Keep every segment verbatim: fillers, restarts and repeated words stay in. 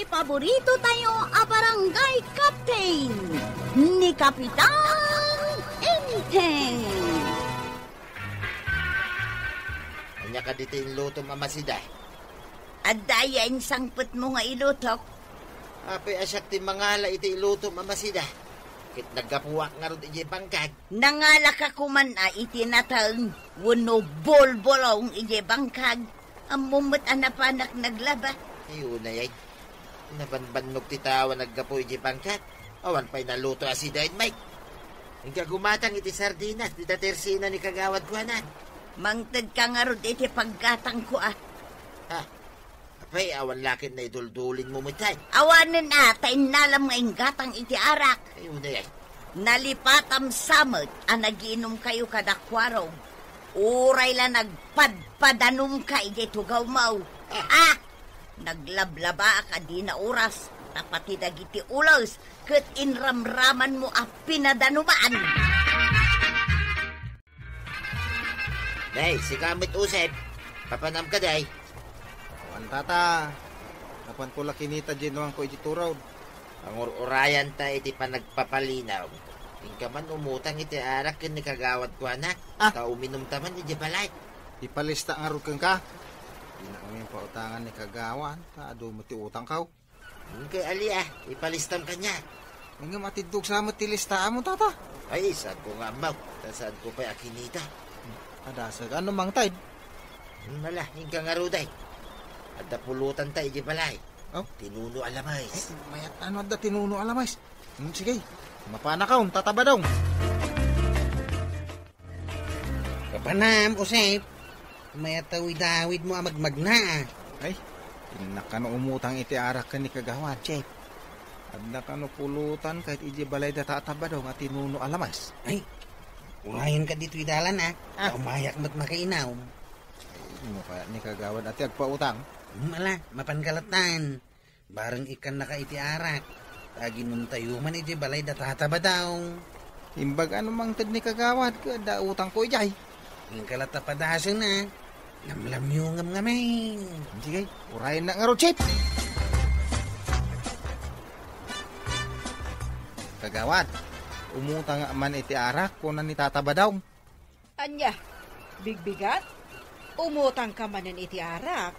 Paborito tayo a barangay captain, ni Kapitan Enteng. Ania kadi ti inlutom a masida? Adda aya insangpetmo nga ilutok? Apay a siak ti mangala iti ilutom a masida? Ket naggapuak ngarud idiay bangkag. Nangalaka koman a iti nateng wenno bulbulong idiay bangkag. Ammom met a napanak naglaba. Ay, unay ay. Nabanbannog ti tao a naggapu idiay bangkag. Awan pay naluto a sidain, Mike. Inka gumatang iti sardinas, dita tersina ni Kagawad Juanan. Mangtedka ngarud iti paggatangko, a. Ha? Apay, awan la ket naiduldulinmo met, ay. Awanen, a, ta innalam nga inggatang iti arak. Ay, unay ay. Nalipatam sa met a nagiinumkayo kadakuaro. Uray la nagpadpadanumka idiay tugawmo. Ah! Naglablabaka dina oras, ta pati dagiti ules ket inramramanmo a pinadanuman. Day, sika met, Usep. Papanamka, day? Awan, tata. Apanko la kinita diay nuangko iti turod. Pangur-urayanta iti panagpapalinaw. Inka man umutang iti arak ken ni Kagawad Juanan. Ah. Ta uminumta man idiay balay. Ipalista ngarud kenka. Dina ngamin pautangan ni Kagawad, ta adu met ti utangko. Inka ali, a, ipalistam kaniak. Ngem atiddog sa met ti listaam, tata. Ay, saanko nga ammo. Ta saanko pay a kinita. Adasek, ano mangted? Mala, inka ngarud, ay. Adda pulotanta idiay balay. Oh? Ti Nuno a Lames. Ay, mayat ano adda ti Nuno a Lames? Hmm, sige. Mapanakon, Tata Badong. Kapanam, Usep. Mayat ta awidawidmo a magmagna, a. Ay, innak kano umutang iti arak ken ni Kagawad, Chef. Adda kano pulutan ket idiay balay da Tata Badong a ti Nuno a Lames. Ay, urayenka ditoy dalan, a. Ah. Ta umayak met makainum. Ay, no kaya ni Kagawad a ti agpautang? Mala, mapanka lattan. Bareng ikkannaka iti arak. Aginumtayo man iti balay da Tata Badong. Imbag ano mangted ni Kagawad, ket adda utangko idiay. Inka latta padasenna. Namlamyo ngem ngamin. Sige, urayennak ngarud, Chef. Kagawad, umutang man iti arak, kuna ni Tata Badong. Ania, bigbigat? Umutangka manen iti arak?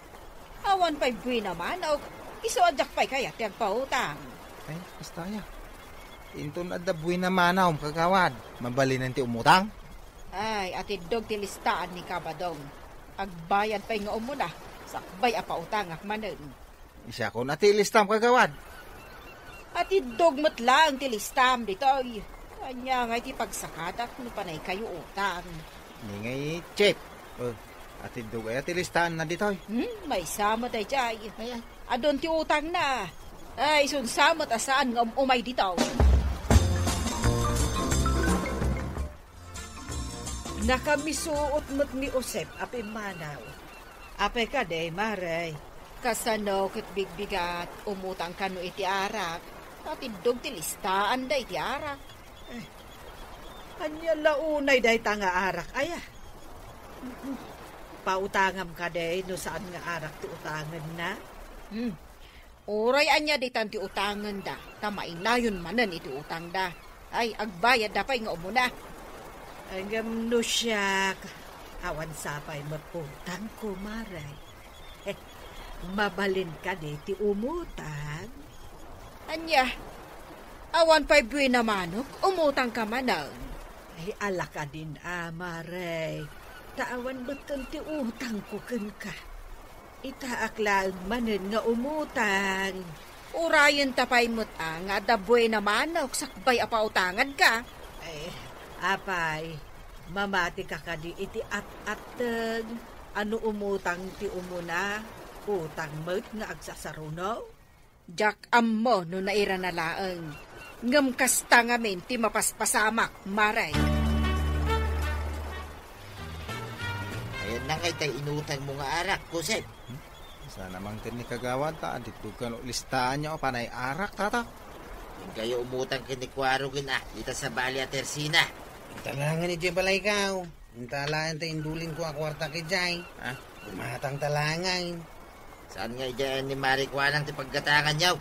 Awan pay buina manok, isu a diak pay kayat ti agpautang. Ay, kasta aya. Inton adda buina manok, Kagawad, mabalinen ti umutang? Ay, atiddog ti listaan ni Kabadong. Agbayad pay nga umuna, sakbay a pautangak manen. Siakon a ti listam, Kagawad. Atiddog met laeng ti listam ditoy. Ania ngay ti pagsakadak no panaykayo utang? Ni ngay, Chef. Oh, atiddog aya ti listaanna ditoy? Hmm, maysa met daydiay. Ay, ay. Adun ti utangna. Ay, isunsa met a saan nga um-umay ditoy. Nakamisuot met ni Josep a pimmanaw. Apay kadi, Mare? Kasano ket bigbigat umutang kano iti arak? Atiddog ti listaanda iti arak. Eh, ania la unay dayta nga arak, aya? Pautangam kadi no saan nga arak ti utangenna? Hmm. Uray ania ditan ti utangenda, ta mainayon manen iti utangda. Ay, agbayadda pay nga umuna. Ay, ngem no siak, awan sapay met utangko, Mare. Mabalin kadi ti umutang? Ania, awan pay buina manok, umutangka manen. Ay, ala kadin a, Mare. Ta awan betten ti utangko kenka. Itaak laeng manen nga umutang. Urayenta pay met a nga adda buena manok sakbay a pautanganka. Ay, apay, mamatika kadi iti at-atteng a no umutang ti umuna, utang met nga agsasaruno? Diak ammo no nairana laeng, ngem kasta ngamin ti mapaspasamak, Mare. Ayanna ngay tay inutangmo nga arak, Josep. Hmm? Saan a mangted ni Kagawad ta atiddog kano listaanyo a panay arak, tata? Inkayo umutang ken ni Kuaro ken a, dita sabali a tersina. Inta laengen idiay balaykaw. Inta laeng ta indulinko a kuartak idiay. Ha? Umatangta laengen. Saan nga idiay ni Mari Kuanang ti paggatanganyo?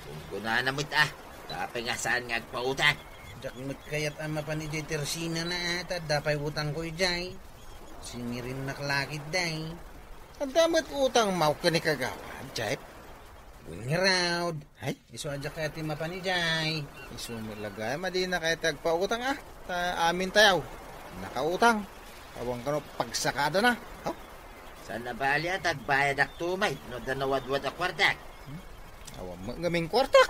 Gunggona na met, a. Apay nga saan nga agpautang? Diak met kayat a mapan idiay tersinana, a, ta adda pay utangko idiay. Singirinnak la ketdi. Adda met utangmo ken ni Kagawad, Jeff? Wen ngarud. Ay? Isu a diak kayat ti mapan idiay. Isu met la gayam a dina kayat ti agpautang, a. Ta amintayo nakautang. Awan kano pagsakadana. Haw? Saan a bali a ta agbayadakto met no adda nawadwad a kuartak. Hmm? Awan met ngamin kuartak.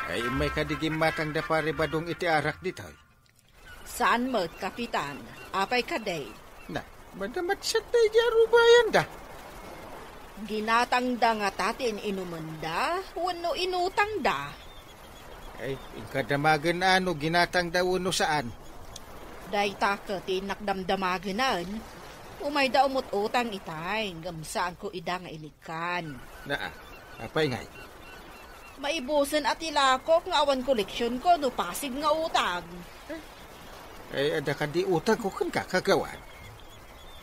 Ay, immay kadi gimmatangda, Pare Badong, iti arak ditoy? Saan met, Kapitan. Apay kadi? Na, madamatsakda idiay arubayanda. Ginatangda ngata ti in-inumenda wenno inutangda? Ay, inka damagen a no ginatangda wenno saan. Dayta ket ti innak damdamagenan. Umayda umut-utang itay, ngem saanko ida nga inikkan. Naa, apay ngay? Maibusen a ti lakok nga awan koleksionko no pasig nga utang. Ay, adda kadi utangko kenka, Kagawad?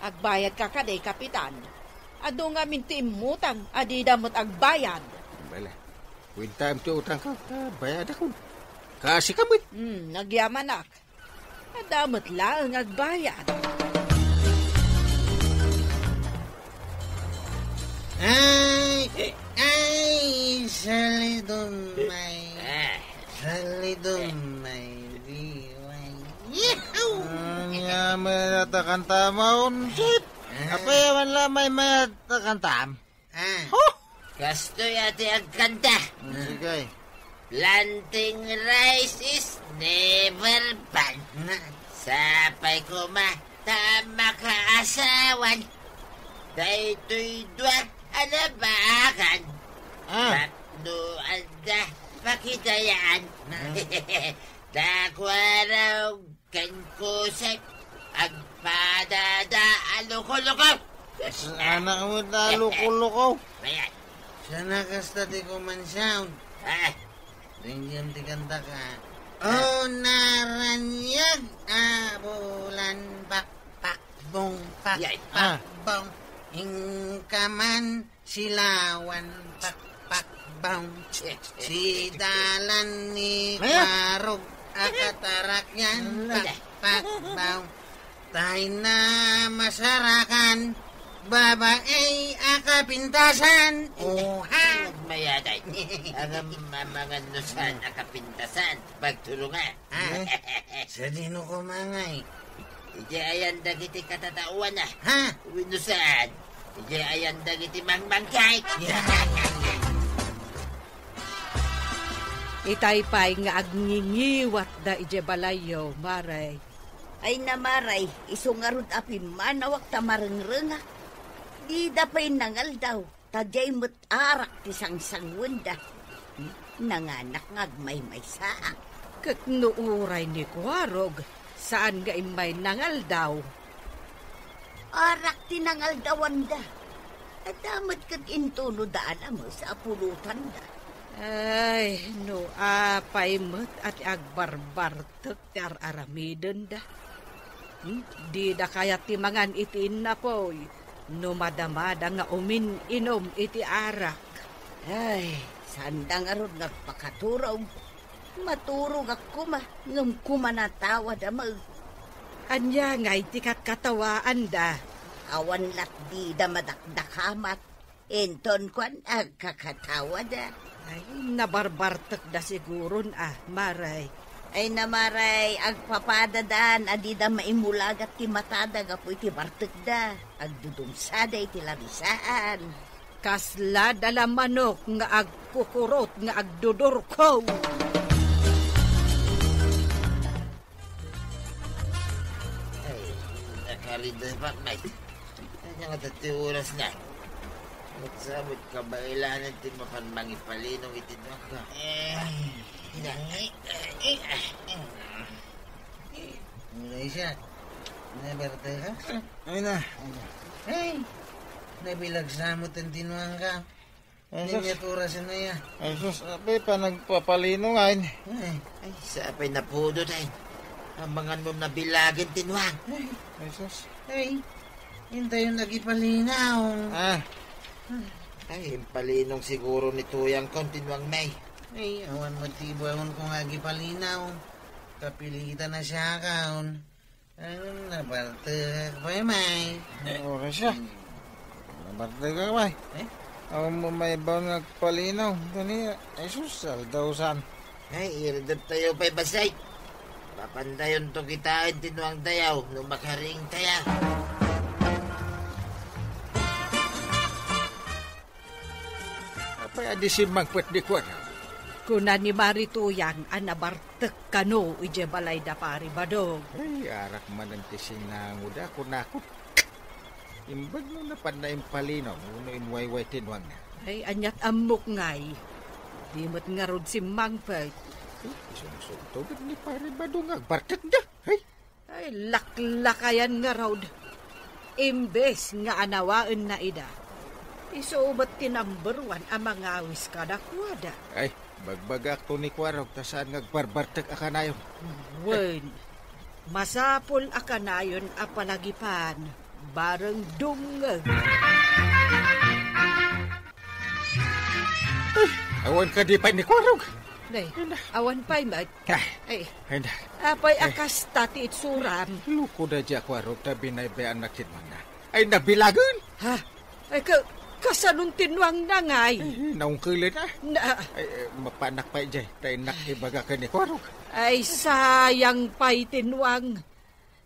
Agbayadka kadi, Kapitan? Adu ngamin ti immutang a dida met agbayad. Bala, kuentaem ti utangko, ta bayadakon. Kaasika met. Hmm, nagyamanak. Adda met laeng agbayad. Ay, ay, salidumay. Ah. Salidumay, diway. Yahoo! Ania met a kantam, Jeff? Ah. Apay a maymayat a kantam? Ah. Huh? Kastoy a ti agkanta. Sige. Planting rice is never bad. Sapay koma ta makaasawan daytoy dua a nabaakan. Ah. Tapno adda pakidayaan. Ah. Dakwarog ken kusek, agpadada a lukoluko. Saanak met a lukoluko. Ayan. Saan a kasta ti kumansiaw? Ah. Ringgem ti kantaka. Ah. O naraniag a bulan, pakpak, bong, pakpak, bong. Inka man silawan, pakpak, bong. Sidalan ni Kwarog a katarakyan, pakpak, bong. Tay na masarakan, babae a kapintasan. Oha! Mayatay. Ang mamangan no saan a kapintasan, pagtulungan. Ah, sadino ko mangay? Idiay ayan dagiti katataoan, a. Ha? Wenno saan? Idiay ayan dagiti mangmangkay. Itay pay nga agngingiwatda idiay balayyo, Mare. Ay na, Mare, isu ngarud a pimmanawak ta marengrengak. Dida pay nangaldaw, ta diay met arak ti sangsangwenda. Nanganak nga agmaymaysaak. Ket no uray ni Kuarog, saan nga immay nangaldaw? Arak ti nangaldawanda. Adda met ket intono da a lames a pulotanda. Ay, no apay met a ti agbarbartek ti ar-aramidenda. Hmm? Dida kayat ti mangan iti innapoy no madamada nga umin-inom iti arak. Ay, saanda ngarud nga agpakaturog. Maturogak koma, ngem kumanatawa da met. Ania ngay ti katkatawaanda? Awan lat dida madakdakamat. Inton kuan, agkakatawada. Ay, nabarbartekda siguron a, Mare. Ay na, Mare, agpapadadan a dida maimulagat ti matada gapu iti bartekda. Agdudumsada iti larisaan. Kasla dala manok nga agkukurot nga agdudurko. Ay, nakaridapat, Mike. Ania nga ti orasna? Nagsabot ka ba ilanen ti mapan mangipalinong iti duaka? Eh, na, eh, eh, eh, eh. Malaysia, never tell ka? Ay na. Ay, nabilag sa mo tintinuan ka. Ay, sus. Niya tura sa naya. Ay, sus, apay pa nagpapalino nga, eh. Ay. Ay, sa apay napudot, ay. Amangan mo nabilagan tinuan. Ay. Ay, sus. Ay. Intayon agipalinaw. Ah. Ay, impalinong siguro ni Tuyang kon tinuang, May. Ay, awan met ti ibaon ko nga agipalinaw. Kapilitan na siya kaon. Ang nabartek, May, May. Ay, oras siya. Hmm. Nabartek ka, May. Eh? Awan mo may ibaon nga agpalinaw. Kani, ay sus, aldaw saan. Ay, iridep tayo pay basay. Papantayon to kitaen ti nuang tayaw no makariing taya. Apay a di simmangpet ni Kuarog? Kuna ni Mari Tuyang a nabartek kano idiay balay da Pari Badong. Ay, arak manen ti sinangoda, kunakot. Imbag no napanna impalinaw wenno inwayway ti nuangna. Ay, aniat ammok ngay. Di met ngarud simmangpet. Ay, isungsungto met ni Pari Badong nga agbartekda. Ay. Ay, laklakayan ngarud. Imbes nga anawaenna ida, isu met ti number one a mangawis kadakuada. Ay, bagbagak to ni Kuarog ta saan nga agbarbartek a kanayon. Wen, masapul a kanayon a palagipan, bareng dungngeg. Ay, awan kadi pay ni Kuarog. Nay, awan pay met. Ah, ay, ay, na. Apay, eh, a kasta ti itsuram? Loko da dia Kuarog ta binaybayannak ti nuangna. Ay, nabilagen! Ha? Ay, ka-, kasanon ti nuangna ngay? Eh, naungkelen, ah. Na- Ay, eh, mapanak pay jay, ta innak ibaga ken ni Kuarog. Ay, sayang pay ti nuang.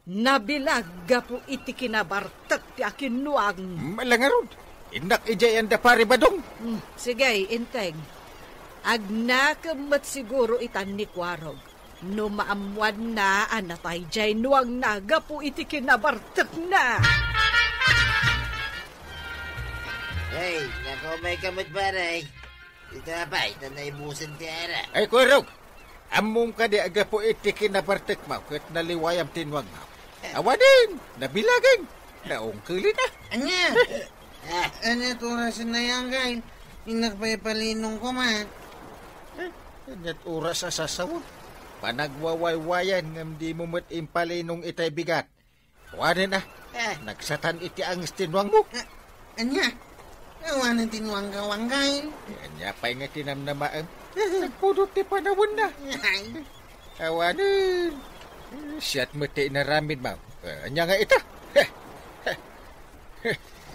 Nabilag gapu iti kinabartek ti akinnuang. Malangarud, innak idiay anda Pari Badong. Hmm, sige, inteng. Agnakem met siguro itan ni Kuarog no maammuanna a natay jay nuangna gapu iti kinabartekna. Hey, nakaumay ka met, pare. Ita pay, ta naibusen ti ara. Ay, Kuarog! Ammom kadi a gapu iti kinabartekmo ket naliwayam ti nuangmo? Awanen, nabilagen, naungkelen a. Ania? Ah. Ania ti oras na yan, kay? Innak pay palinong koma. Eh, ania ti oras a sasawen? Panagwawaywayan ngem dimo met impalinong itay bigat. Awanen a. Eh. Nagsatan iti anges ti nuangmo. Ah, ania? Awanen ti nuangko, kay? Eh, ania pay nga tinamnamaem? Nagpudot ti panawenna. Ay. Awanen. Eh, siak met ti inaramidmo. Eh, ania nga ita?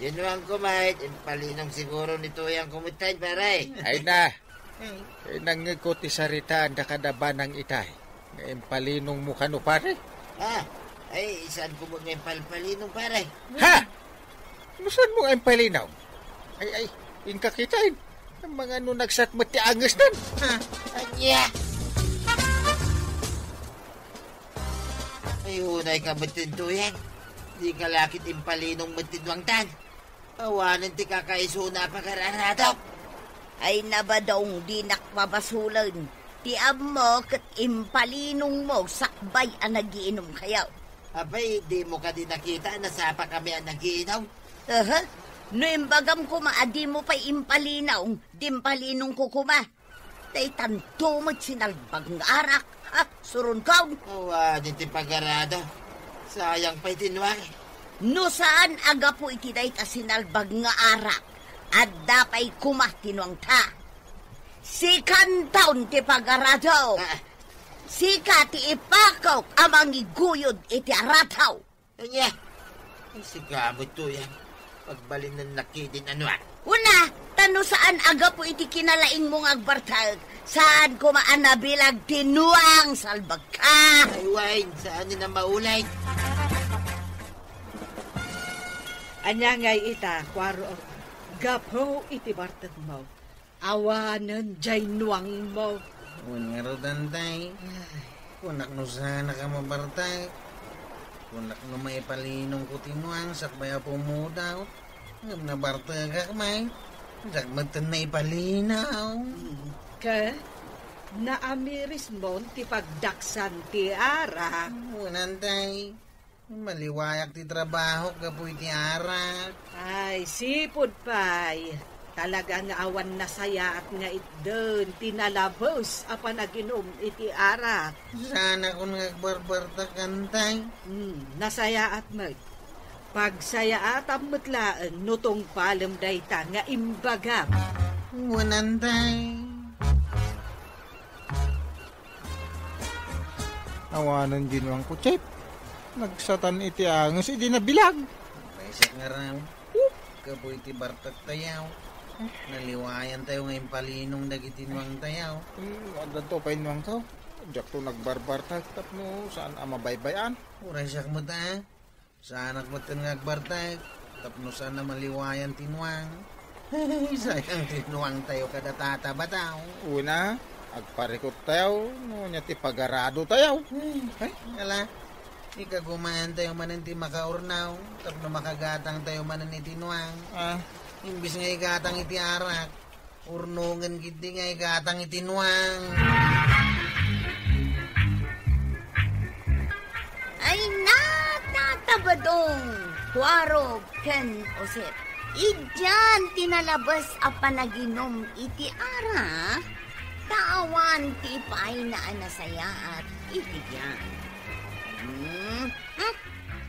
Ti nuangko met, impalinong siguro ni Tuyang kumitay, pare. Ay na. Eh, nangngegko ti saritaan da kada banang itay. Nga impalinongmo kano, pare? Ah, ay, saanko met nga impalpalinong, pare. Ha? No saanmo nga impalinong? Ay, ay, inka kitaen. Mangano nagsat met ti angesdan? Ha? Ania? Ay, unay ka met ti Tuyang. Dika la ket impalinong met ti nuangtan. Awanen ti kakaisuna a pagararadok. Ay, Badong, dinak pabasolen. Ti ammo ket impalinongmo sakbay a nagiinomkayo. Apay, dimo kadi nakita a nasapakami a nagiinom? Aha. No imbagam koma a dimo pay impalinong, di impalinongko koma. Daytanto met sinalbag nga arak. Ha? Suronkon. Awan iti pagarado. Sayang pay ti nuang. No saan a gapu iti dayta sinalbag nga arak, adda pay koma ti nuangta. Sikanton ti pagarado. Ah. Sika ti ipakok a mangiguyod iti arataw. Ania? Ay, sika met, Tuyang. Pagbalinennak ketdin a nuang. Una, ta no saan a gapu iti kinalaingmo nga agbartek, saan koma a nabilag ti nuang, salbagka. Ay, wen, saan ni na maulay? Ania ngay ita, Kuarog, gapu iti bartekmo? Awanen jay nuangmo. Wen ngarud, Antay. Ay. Kunak no saanka mabartek. Kunak no maipalinongko ti nuang sakbay a pummudaw. Ngem nabartekak met. Diak metten naipalinaw. Hmm. Ket naamirismon ti pagdaksan ti arak. Wen, Antay. Maliwayak ti trabahok gapu iti arak. Ay, sipud pay. Talaga nga awan nasayaat nga itden ti nalabes a panaginum iti arak. Saanakon nga agbarbartek, Antay. Hmm, nasayaat met. Pagsayaatam met laeng no tungpalem dayta nga imbagam. Wen, Anday. Awanen Ginwang ko, Chef. Nagsatan iti anges idi nabilag. Paisek nga raw. Kapuy ti bartak tayaw. Naliwayan tayo nga impalinong dagiti nuang tayaw. Hmm, adda to pay nuang tayo. Diak to nagbarbartak tapno saan a mabaybay-an. Uray siak met, a. Saanak met nga agbartek, tapno saan a maliwayan ti nuang. Sayang ti nuang tayo kada tata bataw. Una, agparikot tayo, no nia ti pagarado tayo. Ay, ala, ikagumaan tayo manen ti makaurnaw, tapno makagatang tayo manen iti nuang. Ah. Imbis nga igatang iti arak, urnongen ketdi nga igatang iti nuang. Ay, natatabadong, Kuarog ken Osep. Idian ti nalabes a panaginum iti arak, ta awan ti ipaayna a nasayaat iti dian. Hmm? Hmm?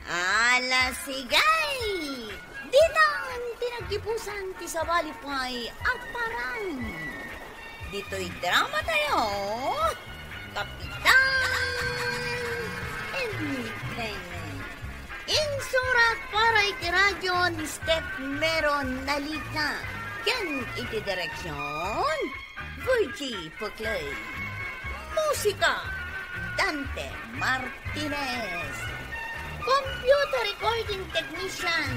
Ala, sige! Ditan ti naggibusan ti sabali pay a parang. Ditoy drama tayo, Kapitan Enteng. Insurat para iti radio ni Steph Meron Nalita. Ken iti direksyon, Virgie Puclay. Musika, Dante Martinez. Computer recording technician,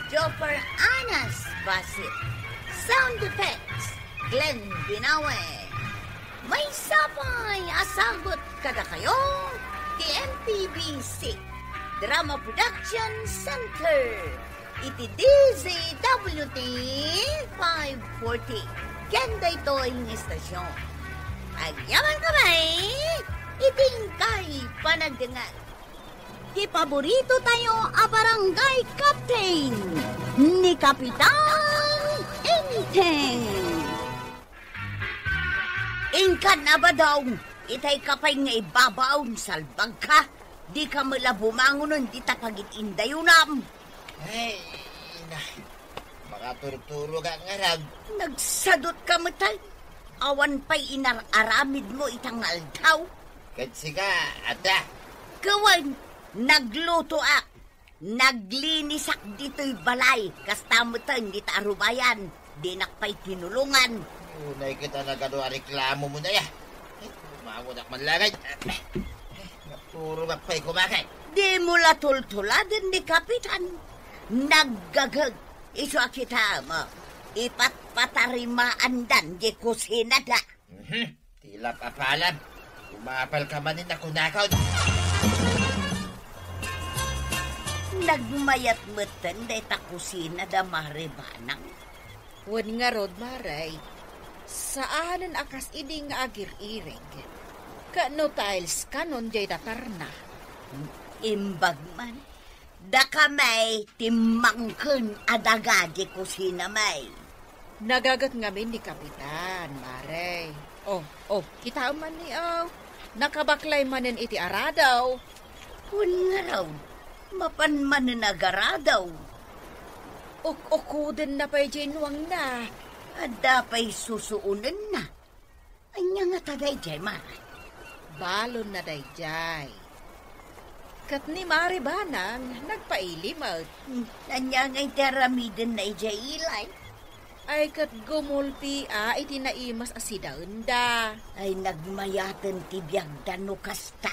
Jopper Anas Basit. Sound effects, Glenn Binawe. Maysa pay a sagut kadakayo ti M P B C Drama Production Center iti D Z W T five forty ken daytoy nga istasyon. Agyaman kami iti inkay panagdengngeg. Ti paborito tayo a barangay captain, ni Kapitan Enteng. Inkan a badaw, itay ka pay nga ibabaon, salbagka. Dika met la bumangonen dita pagid-indayonam. Ay, na, makaturturogak ngarud. Nagsadutka met, ay. Awan pay inar-aramidmo ita nga aldaw. Ket sika, adda. Wen, naglutoak. Naglinisak ditoy balay, kasta meten dita arubayan, dinak pay tinulongan. Unay ket a nagadu a reklamo mo na ya. Ay, umangonak man langay. Naturogak pay kumakan. Dimo la tultuladen ni Kapitan. Naggageg, isu a kitam. Ipatpatarimaandan di kusinada. Mhm. Tilap a palad. Umapal ka manen a kunakon. Nagmayat metten dayta kusina da Mare Banang. Wen ngarud, Mare, saanen a kas idi nga agir-irig. Ket no tiles kanon diay datarna. Imbag man. Dakami ti mangken a daga di kusina, may. Nagaget ngamin ni Kapitan, Mare. Oh, oh, kitaem man ni, oh. Nakabaklay manen iti aradaw. Wen ngarud, mapan manen agaradaw. Uk-ukudenna pay diay nuangna. Adda pay susuonenna. Ania ngata daydiay, Mare? Balonna daydiay. Ket ni Mare Banang nagpaili met. Hmm, ania ngay ti aramidenna idiay ilay? Ay, ket gumulpia iti naimas a sidaenda. Ay, nagmayaten ti biagda no kasta.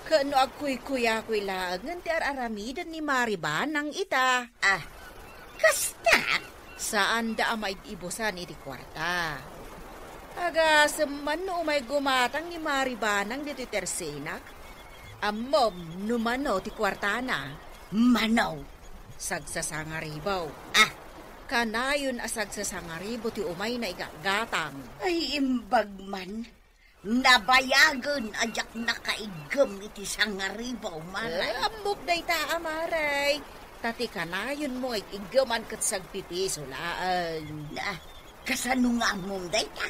Ket no agkuykuyakoy laengen ti ar-aramiden ni Mare Banang ita. Ah, kasta? Saanda a maid-ibusan iti kuarta. Agasem man no umay gumatang ni Mare Banang ditoy tersenak. Ammom no mano ti kuartana? Mano? Sagsasangaribu. Ah! Kanayon a sagsasangaribu ti umayna igatgatang. Ay, imbag man. Nabayagen a diak nakaiggem iti sangaribu, Mare. Eh, ammok dayta, Mare. Ta ti kanayonmo nga ig-iggeman ket sagpipiso laeng. Ah, kasano nga ammom dayta?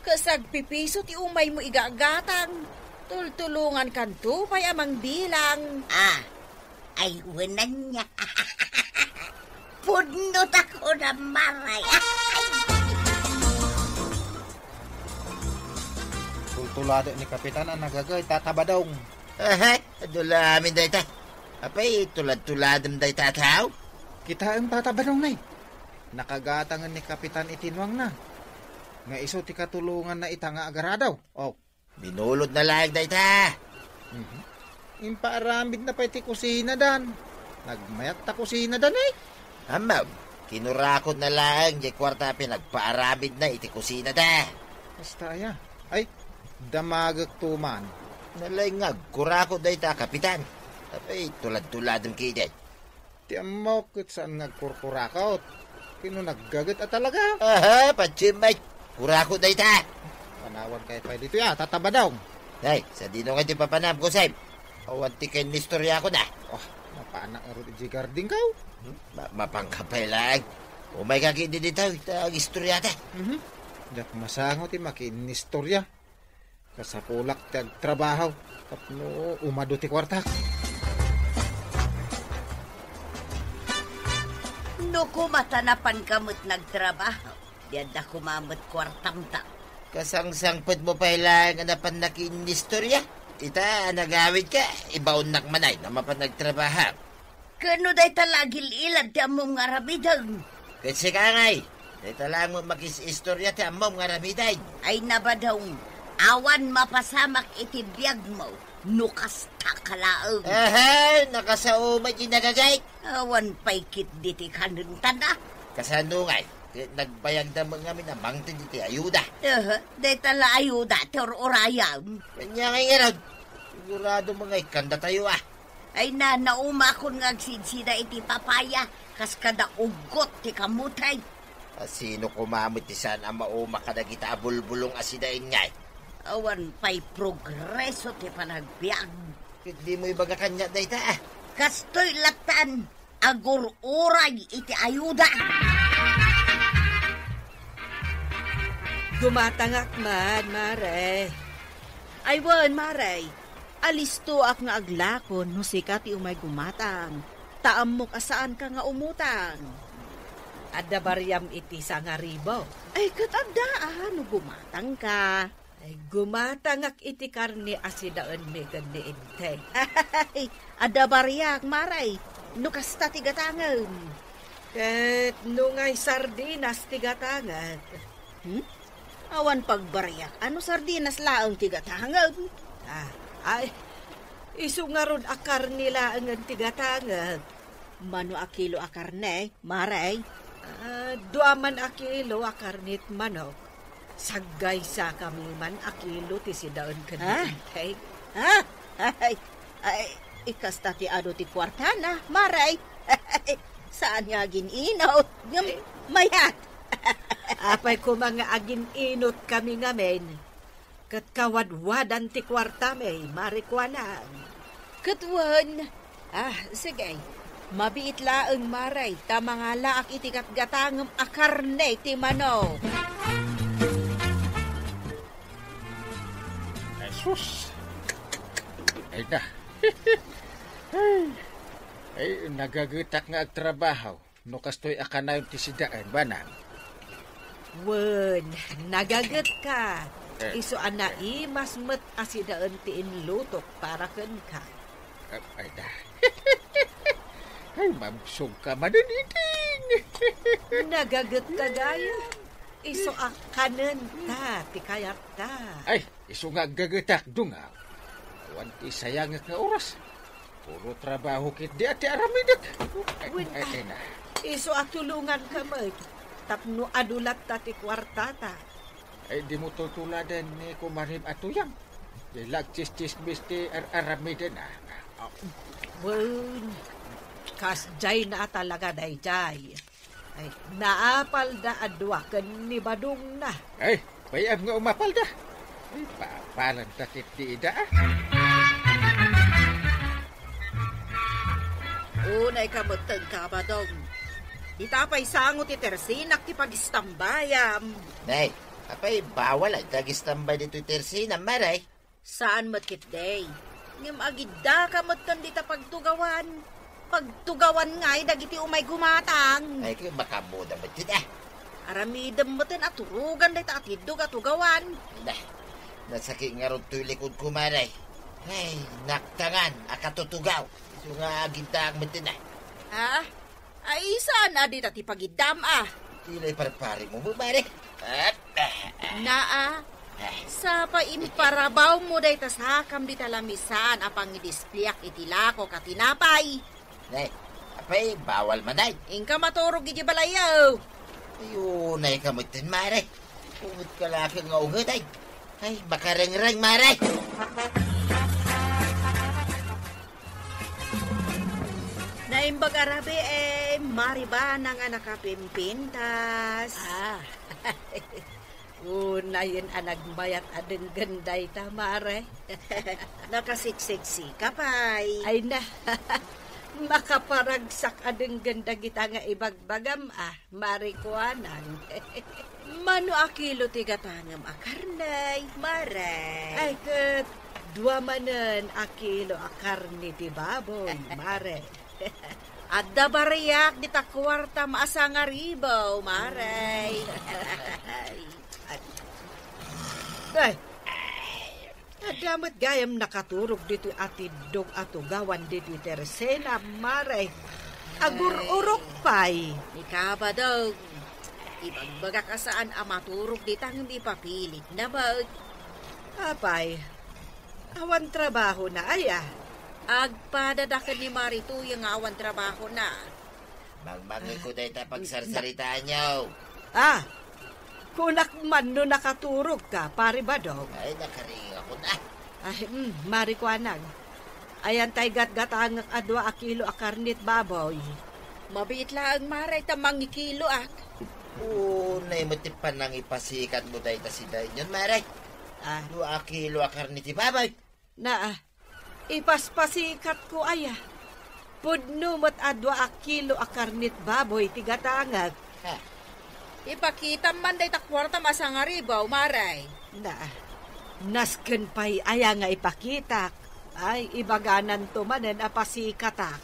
Ket sagpipiso ti umaymo igatgatang. Tultulongankanto pay a mangbilang. Ah, Ay, wenanna. Pudno ta ko na, Maray. Tultulado ni Kapitan a nagagay, Tata Badong. Ahay, adu la amin dayta. Apay, tulad-tuladem dayta a tao? Kitaem, Tata Badong, nay. Nakagatangen ni Kapitan iti nuangna. Nga isu ti katulonganna ita nga agaradaw. Oh. Binulodna laeng dayta. Mhm. Impaaramidna pay ti kusinadan. Nagmayat ta kusinadan, eh. Ammom, kinurakotna laeng diay kuarta a pinagpaaramidna iti kusinada. Kasta aya. Ay, damagek to man. Nalaing nga agkurakot dayta a kapitan. Apay, tulad-tuladem ketdi. Ti ammok ket saan nga agkurkurakot. Ken no naggaget a talaga. Aha, patsim, ay. Kurakot dayta. Panawankayo pay ditoy a, Tata Badong. Ay, sadino nga ti papanam, Kusem? Awan ti kinnistoriakon a. Oh, mapanak ngarud idiay gardingko. Hmm? Ma-, mapanka pay laeng. Umayka ketdi ditoy, ta agistoriata. Mhm. Diak masango ti makiinnistoria. Kasapulak ti agtrabaho tapno umadu ti kuartak. No koma ta napanka met nagtrabaho, di adda koma met kuartam ta. Kasangsangpetmo pay laeng a napan nakiinnistoria? Ita a nagawidka, ibaonnak man ay no mapan nagtrabaho. Ken no dayta la agil-ilad ti ammom nga aramiden? Ket sika ngay, dayta laeng met makis-istoria ti ammom nga aramiden. Ay, Badong, awan mapasamak iti biagmo no kasta ka laeng. Aha, nakasao met ti nagagayk. Awan pay ketdi ti kanentana. Kasano ngay? Ket nagbayagda met ngamin a mangted iti ayuda. Aha, dayta la ayuda ti ur-urayam. Ania ngay ngarud? Sigurado met nga ikkandatayo a. Ay na, naumakon nga agsidsida iti papaya, kas kada uggot ti kamutay. A, sino koma met ti saan a mauma kadagita a bulbulong a sidaen ngay? Awan pay progreso ti panagbiag. Ket dimo ibaga kaniak dayta a. Kastoy lattan, agur-uray iti ayuda. Gumatangak man, Mare. Ay wen, Mare. Alistoak nga aglakon no sika ti umay gumatang, ta ammok a saanka nga umutang. Adda bariam iti sangaribu? Ay, ket adda a, no gumatangka. Ay, gumatangak iti karne a sidaenmi ken ni Enteng. Adda bariak, Mare, no kasta ti gatangem. Ket no ngay sardinas ti gatangek? Hmm? Awan pagbariak a no sardinas laeng ti gatangem. Ah, ay, isu ngarud a karne laengen ti gatangek. Mano a kilo a karne, Mare? Ah, dua man a kilo a karne ti manok. Saggaysakami man a kilo ti sidaen ken ni Enteng. Ha? Ay, ay, ikasta ti adu ti kuartana, Mare. Saan nga agin-inut, ngem mayat. Apay koma nga agin-inutkami ngamin, ket kawadwadan ti kuartami, Mare Kuana. Ket wen, ah, sige, mabiit laeng, Mare, ta mangalaak iti gatgatangem a karne ti manok. Ay, sus! Ay na. Ay, ay, nagagetak nga agtrabaho. No kastoy a kanayon ti sidaen, banang. Wen, nagagetka. Eh. Isu a naimas met a sidaen ti inlutok para kenka. Ah, ay da. Ay, mabsog ka, Maduniting. Nagagetka gayam. Isu a kanenta ti kayatta. Ay, isu nga aggagetak, dungaw. Awan ti sayangek nga oras. Puro trabaho ketdi a ti aramidek. Wen, ay, ay, na. Isu a tulonganka met tapno adu latta ti kuartata. Ay, dimo tultuladen ni kumarim a tuyang. Di la agtsistsismis ti ar-aramiden, ah. Wen, kasdiayna a talaga daydiay. Ay, naapalda a dua ken ni Badongna. Ay, pay-am nga umapalda. Ay, paapalanta ketdi ida, ah. Unayka metten, Kabadong. Dita pay sango ti tersinak ti pagistambayam. Nay, apay bawal a ti agistambay ditoy tersinam, Mare? Saan met ketdi. Ngem agiddaka metten dita pagtugawan. Agtugawan ngay dagiti umay gumatang. Ay, kay makaammoda met ti, eh. Aramidem met a turogan dayta atiddog a tugawan. Nah, nasakit ngarud toy likod ko, Mare. Ay, naktangan a katutugaw. Isu nga agiddaak met ti, eh. Ah? Ay, saan a dita ti pagiddam, ah? Ti lay parpari mo, Mare. Ah, ah, ah. Naa, ah, sa pa imparabaw mo dayta sakam dita lamisaan a pangidispliak iti lako ka tinapay. Nay, apay, bawal man, ay. Inka maturog iti balayo. Ay, unay ka met ten, Mare. Unget ka laeng nga unget, ay. Ay, makarengreng, Mare. Naimbag a rabii, Mare Banang a nakapimpintas. Ah. Unayen a nagmayat a denggen dayta, Mare. Nakasiksiksika pay. Ay na, makaparagsak a denggen dagita nga ibagbagam, ah. Mare Kuanang. Mano a kilo ti gatangem a karne, Mare? Ay, ket dua manen a kilo a karne ti baboy, Mare. Adda bariak dita kuartam a sangaribu, Mare. Ay. Adda met gayam nakaturog ditoy atiddog a tugawan ditoy tersena, Mare. Agur-urok pay. Ni Kabadong, ibagbagak a saan a maturog dita ngem ipapilit na met. Apay, awan trabahona aya? Agpadada ken ni Mare Tuya nga awan trabahona. Mangmangeko dayta pagsarsaritaanyo. Ah, kunak man no nakaturogka, Pare Badong. Ay, nakaringakon, ah. Ay, mm, Mare Kuanang. Ayan tay gatgatangek a dua a kilo a karne ti baboy. Mabiit laeng, Mare, ta mangikiloak. Unay met ti panangipasikatmo dayta sidaenyon, Mare. Ah. Dua a kilo a karne ti baboy. Naa, ipaspasikatko aya. Pudno met a dua a kilo a karne ti baboy ti gatangek. Ha? Ipakitam man dayta kuartam a sangaribu, Mare. Naa, nasken pay aya nga ipakitak? Ay, ibagananto manen a pasikatak.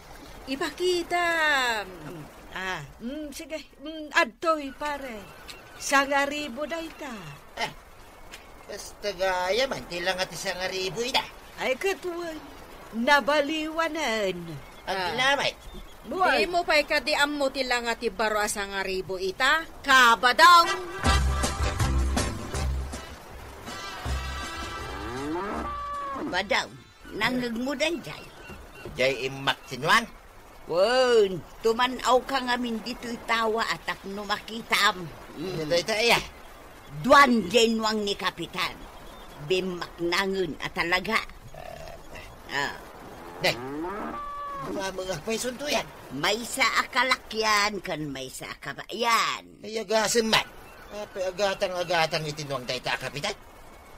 Ipakitam. Mm, ah, mm, sige. Mm, adtoy, pare. Sangaribu dayta. Eh, kasta gayam, ti langa ti sangaribu ita. Ay, ket wen, nabaliwanen. Aglamet. Buwan. Dimo pay kadi ammo ti langa ti baro a sangaribu ita, Kabadong. Badong, nangngegmo daydiay? Diay immak ti nuang. Wen, tuman-awka ngamin ditoy tawa a tapno makitam. Mm. Dayta aya? Duan diay nuang ni Kapitan. Bimmaknangen a talaga. Ah. Ah. Ne. Mamangak pay sunto yan. Maysa a kalakyan ken maysa a kabayan. Ay, agasem man. Apay agatang-agatang iti nuang dayta a Kapitan?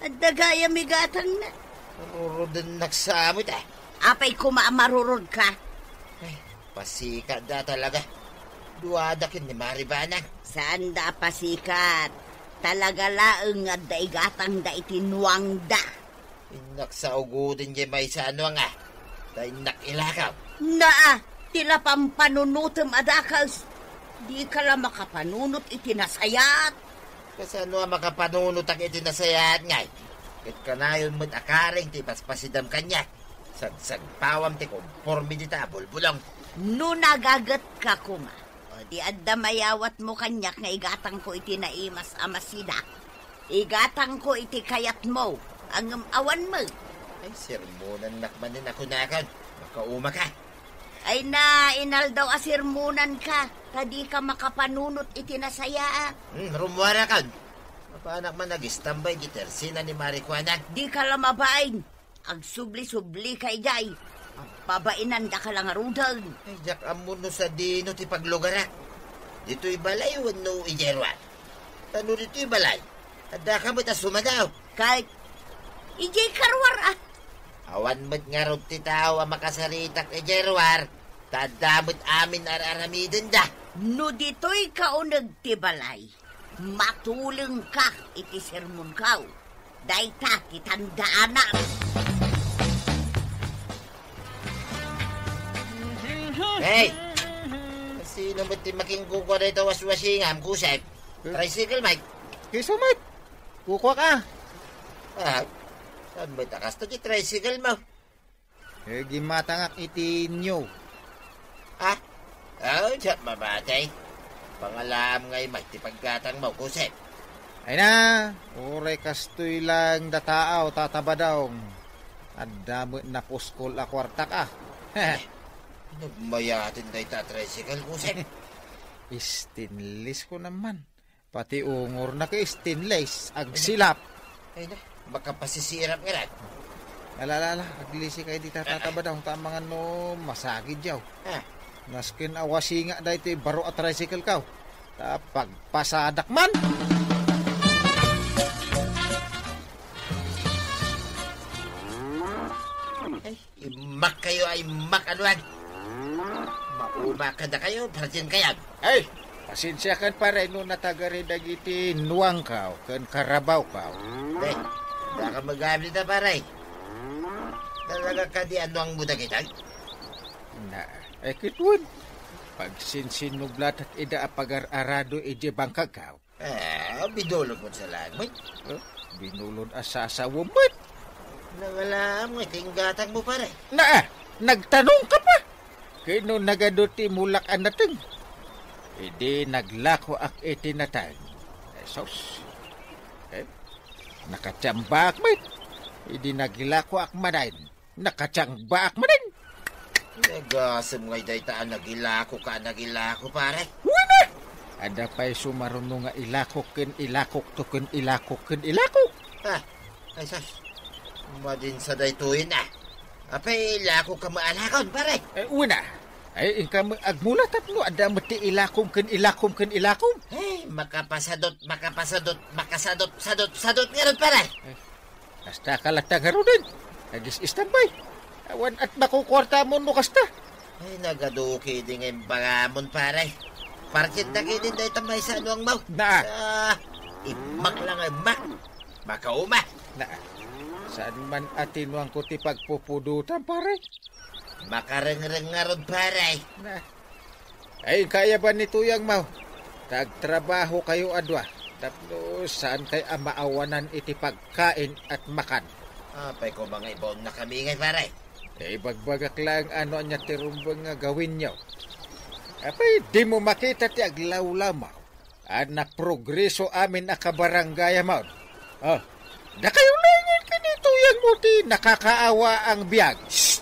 Adda gayam igatangna. Marurodennak sa met, ah. Apay koma a marurodka? Ay, pasikatda talaga. Duada ken ni Mare Banang. Saanda a pasikat. Talaga laeng nga adda igatangda iti nuangda. Innak sa ugoden diay maysa a nuang, ah. Ta innak ilakaw. Naa, ti la pampanunotem a dakes. Dika la makapanunot iti nasayaat. Kasano a makapanunotak iti nasayaat ngay? Ket kanayon met a karing ti ipaspasidam kaniak. Sagsagpawam ti konporme dita a bulbulong. No nagagetka koma, o di adda mayawatmo kaniak nga igatangko iti naimas a masida. Igatangko iti kayatmo, ngem awan met. Ay, sermonannak manen a kunakan. Makaumaka. Ay na, inaldaw a sermonanka, ta dika makapanunot iti nasayaat. Hmm, rummuarakon. Mapanak man agistambay di tersena ni Mare Kuanang. Dika la mabain. Agsubli-sublika idiay. Agbabainandaka la ngaruden. Ay, diak ammo no sadino ti paglugarak. Ditoy balay wenno idiay ruar? Ta no ditoy balay, addaka met a sumadaw. Ket idiay karuar, a? Awan met ngarud ti tao a makasaritak idiay ruar, ta adda met amin ar-aramidenda. No ditoyka uneg ti balay, matulengka iti sermonko. Dayta ti tandaanam. Hey! Sino met ti makinkukua dayta waswasingam, Kusep? Eh? Tricycle, Mike? Kiso met! Kukua ka! Ah, saan met a kasta ti tricycle mo? Eh, gimmatangak iti inyo. Ah? Oh, diak mamatay. Pangalaam ngay, Mike, ti paggatang mo, Kusep. Ay na, uray kastoy lang dataaw, Tata Badong. Adda met napuskol a kuartak, ah. Nagmayaten dayta a tricycle, Kusep. Stainless ko naman. Pati ungorna ket stainless, agsilap. Ay na, makapasisirap nga ran. Ala, ala, ala, aglisi kayo dita, Tata Badong, ta amangan no masagid yaw. Ah. Nasken a wasinga daytoy baro a tricycle kaw. Ta pagpasadak man. Ay, immak kayo, ay immak, anuan. Mauma kada kayo, partin kayo. Ay, pasensiakan, pare, no natagari dagiti nuangkaw ken karabawkaw. Ay, baka magamit na, pare. Talaga kadi anuang mo dagitay? Na, ay kitwen. Pagsinsinublatak ida a pagar-arado iti bangkagkaw. Ah, binulod mo sa langit? Huh? Binulod a sasawa met. Nangalaam nga iti inggatang mo, pare. Na, nagtanong ka pa? Kino nagadu ti mulak a nateng? Idi naglakoak iti nateng. Jesus. Eh, nakatiambaak met. Idi naglakoak manen. Nakatiangbaak manen. Nagasem ngay dayta a nagilako ka, nagilako, pare. Wen a! Adda pay sumaruno nga ilakok ken ilakok to ken ilakok ken ilakok. Ah, ay sus. Madin sa daytoyen a. Apay ilakok ka maalakon, pare? Eh, wen a. Ay, inka met agmula tapno adda met ti ilakom ken ilakom ken ilakom. Ay, makapasadot, makapasadot, makasadot, sadot, sadot ngarud, pare. Eh, Kasta ka latta ngaruden. Nagis-istambay. Awan at makukuarta mo no kasta. Ay, nagaduki di nga imbaramon, pare. Parkit na kinin dayta maysa anuang maw. Na. Ah, immak lang, immak. Makauma. Na. Saan man atinuan ko ti pagpupudutan, pare? Makarengreng ngarud, pare. Na. Ay, kaya ba ni Tuyang Maw? Tagtrabaho kayo a dua, tapno saan kay a maawanan iti pagkain at makan. Apay ko mga ibaon na kami ngay, pare. Ay, ibagbagak lang ano anya ti rumbeng nga gawin nyo. Apay, di mo makita ti aglawlamaw a naprogreso amin a kabarangay a maon. Oh, dakayo laengen ken ni Tuyang mo ti nakakaawa ang biag. Shh!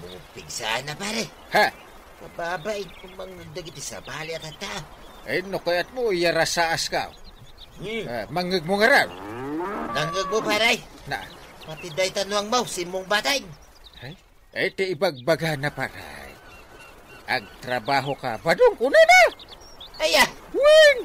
Di mo pigsana, pare. Ha? Mababait mo mangngeg dagiti sabali a tattao. Ay, no kayat mo, iyarasaas ka. Hmm. Ah, mangngeg mo ngaran. Nangngeg mo, pare? Na. Pati dayta nuang maw, simong batay. Ay? Ay, ti ibagbagana, pare. Agtrabaho ka. Badong, kunana! Aya! Wen!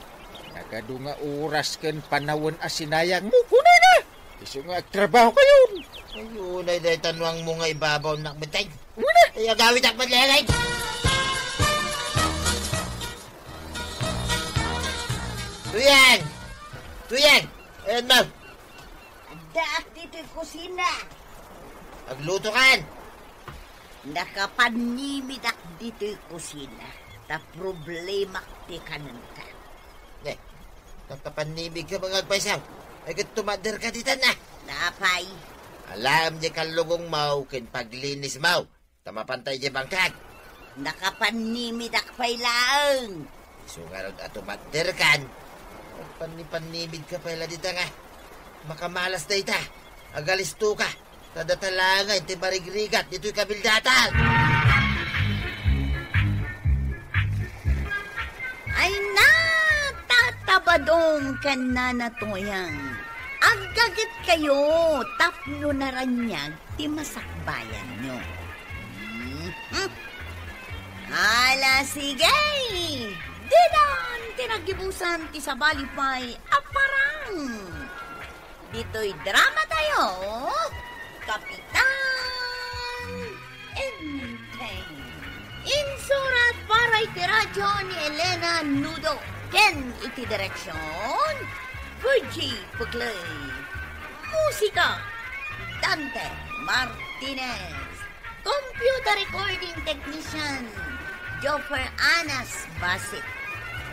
Nagadu nga oras ken panawen a sinayang mo, kunana! Isu nga agtrabaho kayon! Ay, unay dayta nuang mo nga ibabaw nak metay. Kunana! Ay, agawid ak madlengay! Tuyang! Tuyang! Ayan, ma'am! Addaak ditoy kusina. Agluto kan. Nakapannimidak ditoy kusina, ta problemak ti kanenka. Ne, nakapannimig ka mga agpaysaw. Ay, ket tumadder ka ditan na. Napay? Alam di kallugong maw ken paglinis maw. Ta mapanta idiay bangkag. Nakapannimidak pay laeng. Isu ngarud a tumadder kan. Agpannipannimid ka pay la dita nga. Makamalas dayta. Agalisto ka. Ta data laeng ti marigrigat ditoy kabildatan. Ay na, Tata Badong ken Nana Toyang. Aggaget kayo tapno naraniag ti masakbayanyo. Mhm. Ala, sige! Didan ti naggibusan ti sabali pay a parang. Ditoy drama tayo, Kapitan Enteng. Insurat para iti radyo ni Elena Nudo ken iti direksyon, Virgie Pugley. Musika, Dante Martinez. Computer recording technician, Joffer Anas Basit.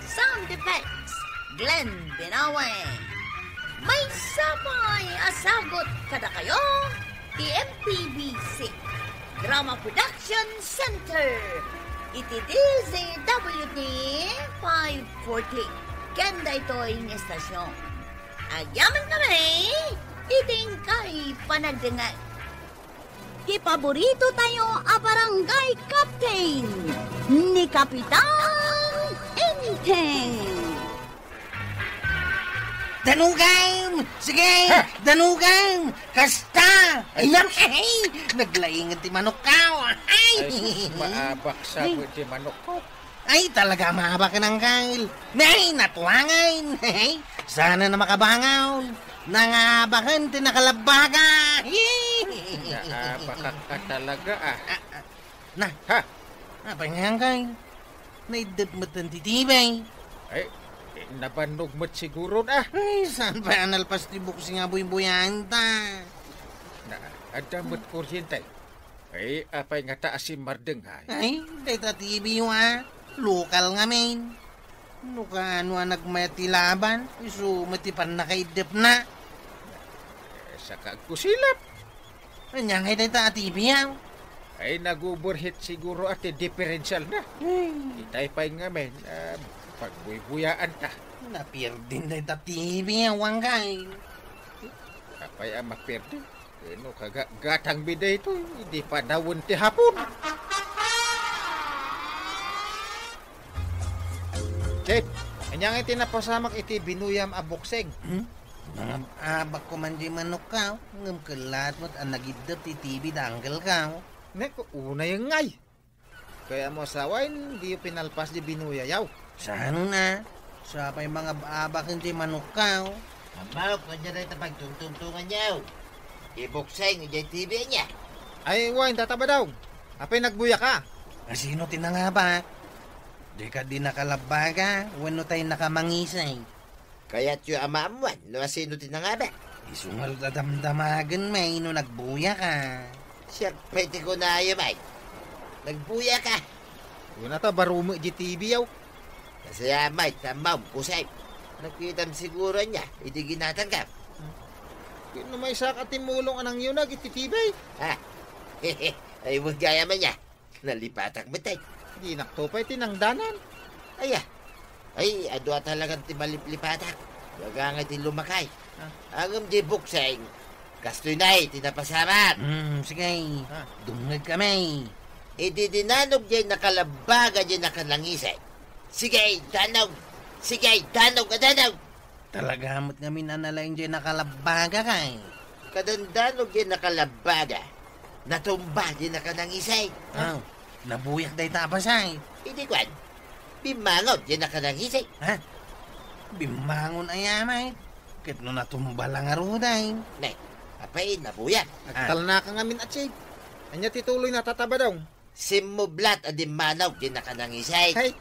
Sound effects, Glenn Binawe. Maysa pay a sagut kadakayo ti M P B C Drama Production Center iti D Z W T five forty. Ken daytoy nga estasyon, agyaman kami iti inkay panagdengngeg. Ti paborito tayo a barangay captain, ni Kapitan Enteng. Danugam! Sige! Ha? Danugam! Kasta! Ay, Ay, nak-, ay! Naglaingan ti manok ko! Ay! Ay, sus, maabak sa Ay. Ti manok ko. Ay, talaga maabakan, Angkel. Nay, natuangan. Sana na makabangaw. Nangabakan ti nakalabbaga. Naabakak ka talaga, ah. Ah, ah, na. Ha? Apay nga, Angkel? Naiddep met ti T V. Ay, eh, nabannog met siguro na. Ay, saan pa nalpas ti buksi nga buybuyaan ta? Na, adda met kuryente. Ay, apay ngata a simmardeng, ay? Ay, dayta T V yo, a. Lokal ngamin. No kaano a nagmayat ti laban, isu met ti pannakaiddepna. Eh, saka agkusilap. Ania ngay dayta a T V, a? Ay, nag-overheat siguro a ti differential na. Hmm. Itay pay ngamin, a, pagbuybuyaan ta. Napirdin dayta T V, a, Wangkay. Apay a mapirdin? Wenno, kaga-, gatangmi daytoy, idi panawen ti Hapon. Chief, ania ngay ti napasamak iti binuyam a boksing? Hmm? Nangab-abak ko man di manok ka, ngem kellaat met a nagiddep ti T V da angkel ka. Nek, unay ngay. Kayatmo a sawen, diyo pinalpas di binuyayaw. Saan a? Sapay mangab-abak iti manokkaw. Ammo, kua dayta pagtungtungtonganyaw. Ibokseng idiay T V ania. Ay, wen, Tata Badong. Apay nagbuyaka? Asino ti nangabak? Dika di nakalabbaga, wenno tay nakamangisay? Kayatyo a maammuan no asino ti nangabak? Isu ngarud a damdamagen, may, no nagbuyaka. Siak pay ti kunayo, may. Nagbuyaka. Kuna ta baro met di T V, aw. Kasayamay, tammaw, kusay. Nakitam siguro nia, idi ginatangkam. Ket no maysa ka timmulong a nangyunag iti T V. Ha? Ay, wen gayam nia. Nalipatak met, ay. Dinakto pay ti nangdanan. Aya. Ay, adu a talagan ti maliplipatak. Baga nga ti lumakay. Ah. Ngem di bokseng, kastoy na, ay, ti napasamak. Hmm, sige. Ah. Dumngeg kami. Idi dinanog diay nakalabbaga diay nakanangisay. Sige, danog! Sige, danog a danog! Talaga met ngamin a nalaing diay nakalabbaga, kay. Kadandanog diay nakalabbaga. Natumba diay nakanangisay. Ah, nabuyak dayta a bassit. Idi kuan, bimmangon diay nakanangisay. Ha? Bimmangon aya, may? Ket no natumba la ngarud, ay. Ne, apay, nabuyak. Ah. Agtalnaka ngamin a, Chief. Ania ti tuloy na, Tata Badong? Simmublat a dimmanog diay nakanangisay. Hay,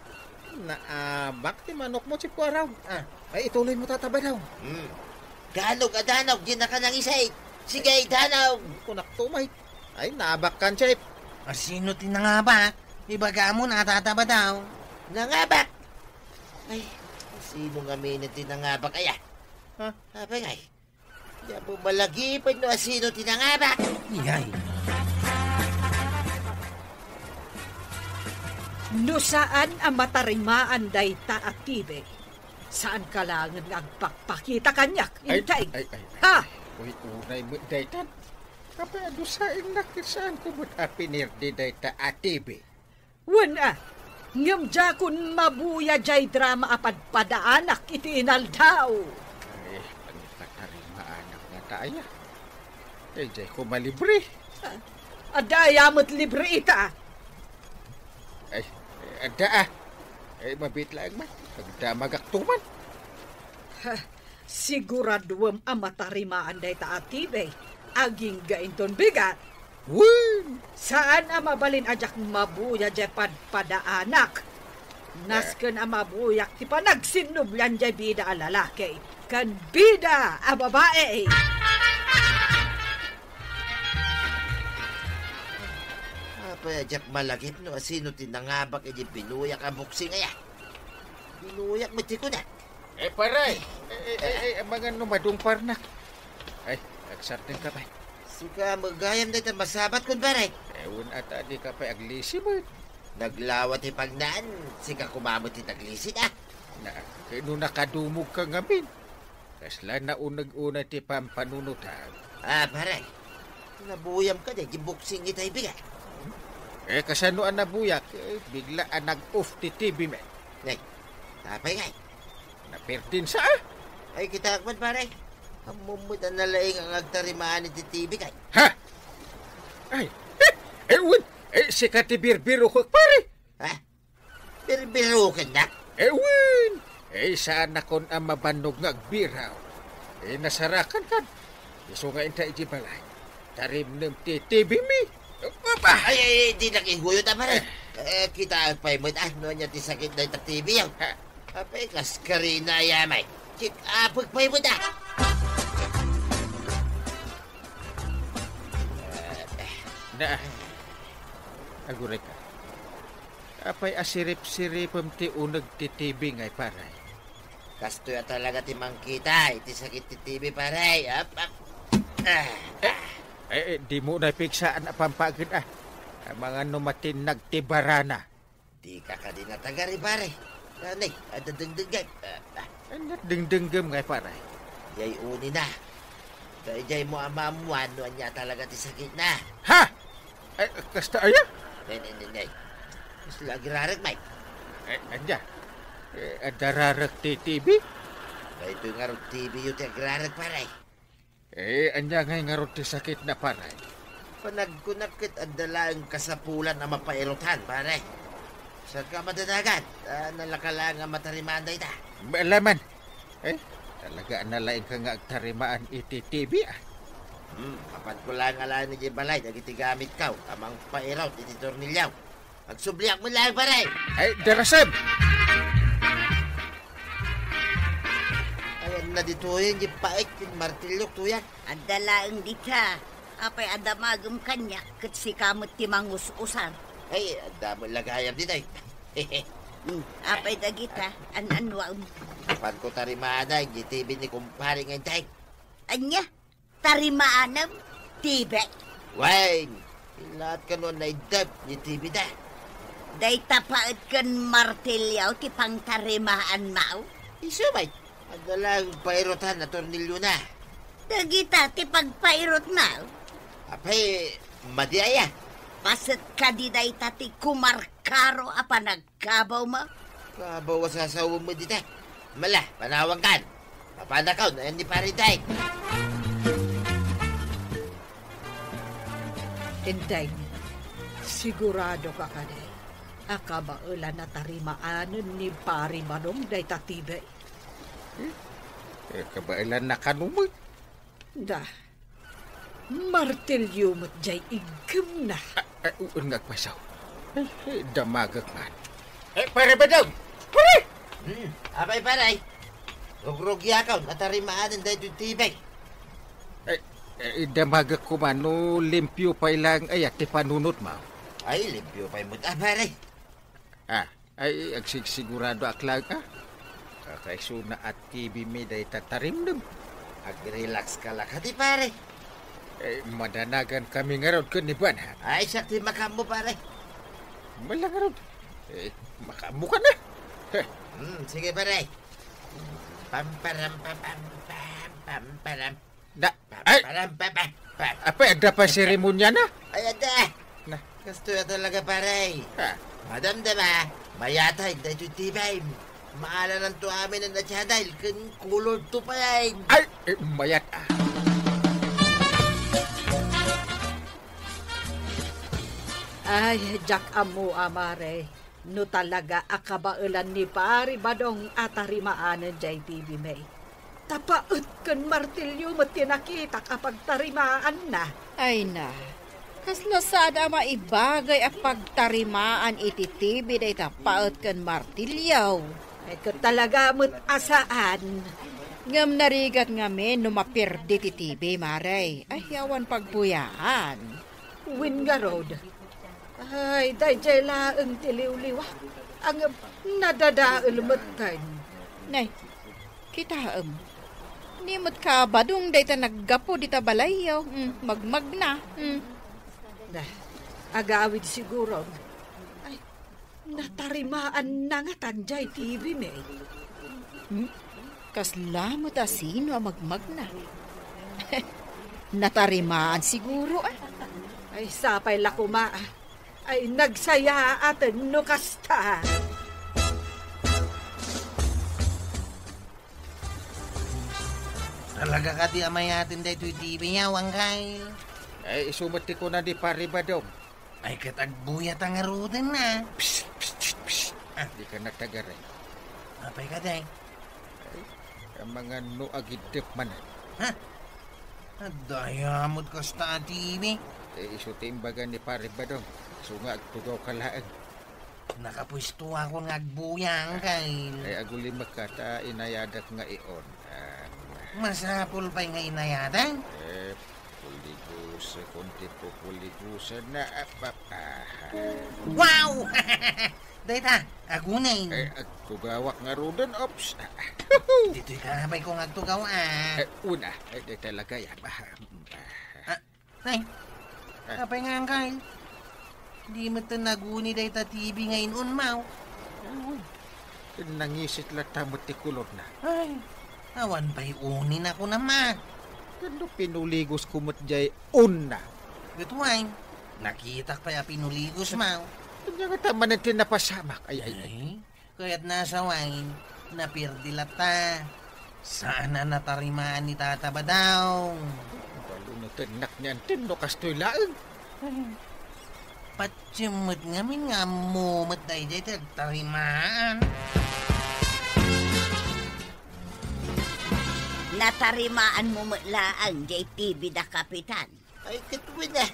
naabak ti manokmo, Chief Kuarog. Ah, ay, ituloymo, Tata Badong. Hmm. Danog a danog diay nakanangisay. Sige, danog! Kunakto, may. Ay, naabakkan, Chief. Asino ti nangabak? Ibagam a, Tata Badong. Nangabak? Ay, sino ngamin ti nangabak, aya? Ha? Apay ngay? Diak met malagiped no asino ti nangabak. Iyay. No saan a matarimaan dayta a T V, saanka laengen nga agpakpakita kaniak, ay, Inteng. Ay, ay, ha? Uy, unay met daytan. Apay a dusaennak ket saanko met a pinirdi dayta a T V? Wen a, ngem diakon mabuya diay drama a padpadaanak iti inaldaw. Ay, ania ti patarimaanak ngata aya? Ay, diay ko malibre. Ah, adda aya met libre ita? Ay, adda a. Ay, mabiit laeng man. Agdamagak to man. Ha, siguraduem a matarimaan dayta a T V. Agingga inton bigat. Wen! Saan a mabalin a diak mabuya diay padpadaanak. Nasken a mabuyak ti panagsinnublian diay bida a lalaki ken bida a babai. Ah, Pay a diak malagip no asino ti nangabak iti binuyak a boksing aya. Binuyak met ti kunak. Eh, pare! Eh, eh, eh, eh, amangan no madungparnak. Ay, agsardeng ka pay. Sika met gayam dayta masabat, kumpare. Eh, wen ata, di ka pay aglisi met. Naglawa ti pagnaan, sika koma met ti naglisi, ah. Na, no nakadumog ka ngamin. Kasla nauneg unay ti pampanunotak. Ah, pare. Nabuyam ka di, di boksing ita ibigat. Eh, kasano a nabuyak? Eh, bigla a nag-off ti T V met. Nay, apay ngay? Napirdin sa, ah? Ay, kita man, pare. Ammom met a nalaing ang agtarimaan iti T V kay. Ha? Ay, eh, eh, wen, eh, sika ti birbirokek, pare. Ha? Birbirokennak? Eh, wen! Eh, saanakon a mabannog nga agbiraw. Eh, nasarakan kan. Isu nga inta iti balay. Tarimnem ti T V mi. Aba! Ay, ay, ay, di nakiguyod, ah, pare. Eh, kita pay met, ah, no ania ti sakit dayta T V, ah. Ha? Apay, kas karina, yamay. Check up pay met, ah. Na, aguray ka. Apay a sirip-siripem ti uneg ti T V ngay, pare? Kastoy a talaga ti mangkita iti sakit ti T V, pare. Ap, ap. Ah, ah. Eh, eh, dimo unay pigsaan a pampaged, ah. Amangan no matinnag ti barana. Dika kadi natagari, pare. Nanay, adda dengdengngem. Ah, ah. Ania dengdengngem ngay, pare? Yay unina. Daydiay mo a maammuan no ania talaga ti sakitna. Ha? Ay, kasta aya? Nay, nay, nay, nay. Kasla agrarek, Mike. Eh, ania? Eh, adda rarek ti T V? Daytoy ngarud T V yo ti agrarek, pare. Eh, ania ngay ngarud ti sakitna, pare? Panagkunak ket adda laeng kasapulan a mapairutan, pare. Saka madanagan, ah, nalaka laeng a matarimaan dayta. Maalaman. Eh, talaga a nalaing ka nga agtarimaan iti T V, ah. Hmm, apanko laeng alaen idiay balay dagiti gamitko a mangpairut iti tornilyo. Agsubliak met laeng, pare! Ay, darasem! Ay, ania ditoyen, di paik, ti martilyok, tuyak. Adda laeng dita. Apay a damagem kaniak, ket sika met ti mangus-usar. Ay, adda met la gayam ditoy. Hmm, apay dagita, an-anuam. Apanko tarimaanay, di T V ni kumpare nga intay. Ania? Tarimaanem? T V? Wen, ilaat kano a naiddep ni T V da. Dayta paet ken martilyo ti pangtarimaanmo? Isu met, adda laeng pairutan a tornilyona. Dagita ti pagpairutmo? Apay, madi aya? Paset kadi dayta ti kumarkaro a panag- Kabaw mo? Kabaw a sasawem met dita. Mala, panawankan. Mapanakaw, nayan ni Pare Deng. Enteng, sigurado ka kadi a kabaelan a tarimaanen ni Pari Badong dayta T V? Eh, eh, kabaelan na kano met? Da, martilyo met jay iggemna. Ah, ah, wen nga agpayso. Ay, ay, damagek man. Eh, Pare Badong! Pare! Hmm, apay, pare? Rugrugyakan a tarimaanen daytoy T V. Eh, eh, damagek koma no limpio pay laeng aya ti panunotmo. Ay, limpio pay met, ah, pare. Ah, Ay, agsigsigurado ak laeng, ah. Kakaisuna a T V mi dayta tarimnem. Ag-relax ka la kadi, pare. Eh, madanagan kami ngarud ken ni Banham. Ay, siak ti makaammo, pare. Mala ngarud. Eh, makaammo ka na. Heh. Hmm, sige, pare. Pamparam, papam, pam, pamparam. Da, ay! Param, pa, pa, pa. Apay, adda pay seremonyana? Ay, adda. Na. Kastoy a talaga, pare. Ha? Madamdama, mayatay daytoy T V. Maalananto amin a channel ken color to pay. Ay, eh, mayat, ah. Ay, diak ammo, a, mare. No talaga a kabaelan ni Pari Badong a tarimaanen jay T V, may. Tapaet ken martilyo met ti nakitak a pagtarimaanna. Ay na, kasla saan a maibagay a pagtarimaan iti T V dayta paet ken martilyo. Ay, ket talaga met a saan. Ngem narigat ngamin no maperdi ti T V, mare. Ay, awan pagbuyaan. Wen ngarud, Ay, daydiay laeng ti liwliwa. Ang nadadael metten. Nay, kitaem. Ni met kabadong dayta naggapu dita balayyo. Mm, magmagna. Mm. Na, agawid siguro. Ay, natarimaanna ngatan jay T V mi. Hmm? Kasla met a sino a magmagna? Natarimaan siguro, ah. Ay, sapay la koma, ah. Ay, nagsayaaten no kasta. Talaga kadi a mayaten daytoy T V, Angkay? Ay, isu met ti kuna ni Pari Badong. Ay, ket agbuyata ngaruden, a. Psst, psst, psst, psst. Ah. Dika nagtagaray. Apay kadi? Ay, amangan no agiddep manen. Ha? Adda aya met kasta a T V? Eh, isu ti imbaga ni Pari Badong. Isu nga agtugawka laeng. Nakapuestoakon nga agbuya, Angkay. Ay, agulimekka ta inayadak nga i-on. Ah. Masapul pay nga inayadak? Eh, puligosekon ti pupuligosanna. Ah, pa, ah. Wow! Dayta, agunen. Eh, agtugawak ngaruden, ops. Ah, ah. Ditoy ka, apay, kung agtugaw, a. Eh, una, eh, dayta lagayam. Ah, ah. Ah, nay, ah. Apay nga, Angkay? Di met naguni dayta T V nga in-on maw? Ay, nangisit latta met ti kolorna. Ay, awan pay unina kunam, a. Ket no pinuligosko met jay onna? Ket wen, nakitak pay a pinuligos maw. Ania ngata manen ti napasamak? Ay, ay, ay. Ay, kayatna a sawen, napirdi latta. Saan a natarimaan ni Tata Badong. Balunotennakon ti ania no kastoy laeng. Patiem met ngamin nga ammo met daydiay ti agtarimaan. Natarimaanmo met laeng jay T V da Kapitan. Ay, ket wen, a.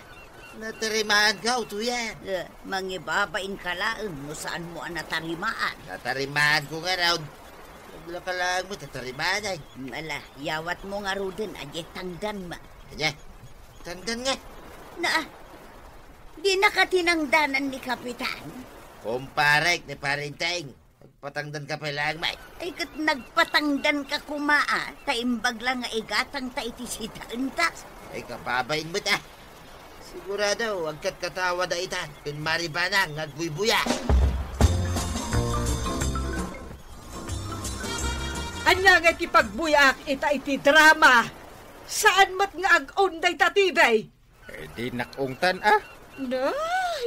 Natarimaanko, tuya. Eh, mangibabain ka laeng no saanmo a natarimaan. Natarimaanko ngarud. Naglaka laeng met a tarimaan, ay. Ala, yawatmo ngaruden, a, jay tangdan met. Ania? Tangdan nga? Na, a. Dina ka tinangdanan ni Kapitan? Kumparek ni Parinteng. Nagpatangdan ka pay laeng, Mike. Ay, ket nagpatangdan ka koma, a, ta imbag la nga igatang ta iti sitaenta. Ay, kababain met, a. Sigurado, agkatkatawa dayta ken Mari Banang nga agbuybuya. Ania nga iti pagbuyaak ita iti drama? Saan met nga ag-on dayta T V? Eh, dinak ungtan, a. Nay,